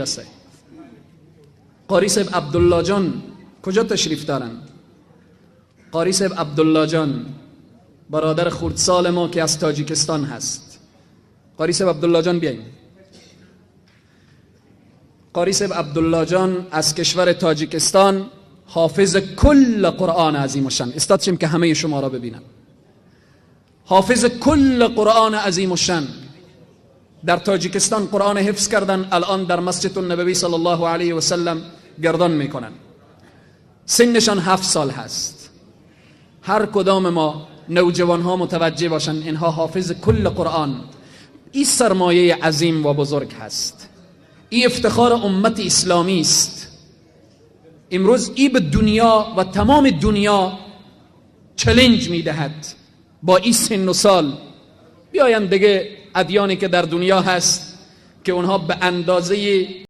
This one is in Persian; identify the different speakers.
Speaker 1: رسه. قاری صاحب عبدالله جان کجا تشریف دارن؟ قاری صاحب عبدالله جان، برادر خردسال ما که از تاجیکستان هست. قاری صاحب عبدالله جان بیاین. قاری صاحب عبدالله جان از کشور تاجیکستان، حافظ کل قرآن عظیم الشان. استاد شیم که همه شما را ببینم. حافظ کل قرآن عظیم الشان، در تاجیکستان قرآن حفظ کردن، الان در مسجد النبوی صلی الله علیه و سلم گردان میکنن. سنشان 7 سال هست. هر کدام ما نوجوان ها متوجه باشن، اینها حافظ کل قرآن. این سرمایه عظیم و بزرگ هست، این افتخار امت اسلامی است. امروز ای به دنیا و تمام دنیا challenge میدهد با این سن و سال. بیاین دیگه ادیانی که در دنیا هست که اونها به اندازه